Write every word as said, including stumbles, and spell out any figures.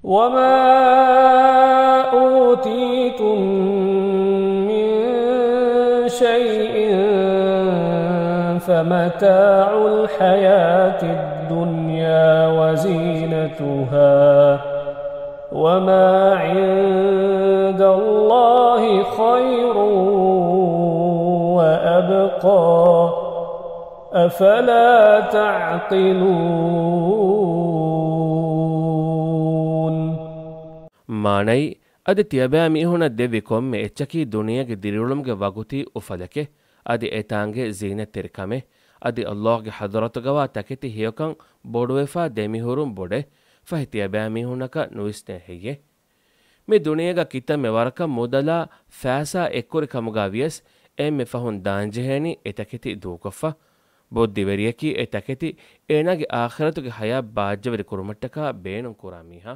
وما أوتيتم من شيء فمتاع الحياة الدنيا وزينتها وما عند الله خير وأبقى أفلا تعقلون؟ މާނައީ، އަދި ތިޔަބައިމީހުންނަށް ދެއްވި ކޮންމެ އެއްޗަކީ ދުނިޔޭގެ ދިރިއުޅުމުގެ ވަގުތީ އުފަލެކޭ. އަދި އެތާނގެ ޒީނަތްތެރިކަމެއް. އަދި ﷲގެ ޙަޟްރަތުގަވާ ތަކެތި ހެޔޮކަން ބޮޑުވެފާ ދެމިހުރުން ބޮޑޭ. ފަހެ ތިޔަބައިމީހުންނަކަށް ނުވިސްނޭ ހެއްޔޭ؟ މި ދުނިޔޭގަ ކިތަންމެ ވަރަކަށް މުދަލާ ފައިސާ އެއްކުރި ކަމުގަ ވިޔަސް އެންމެ ފަހުން ދާންޖެހޭނީ އެ ތަކެތި ދޫކޮށްފަ. ބުއްދިވެރިޔަކީ އެ ތަކެތި އޭނާގެ އާޚިރަތުގެ ޙަޔާތް ބާއްޖަވެރި ކުރުމަށްޓަކާ ބޭނުން ކުރާ މީހާ.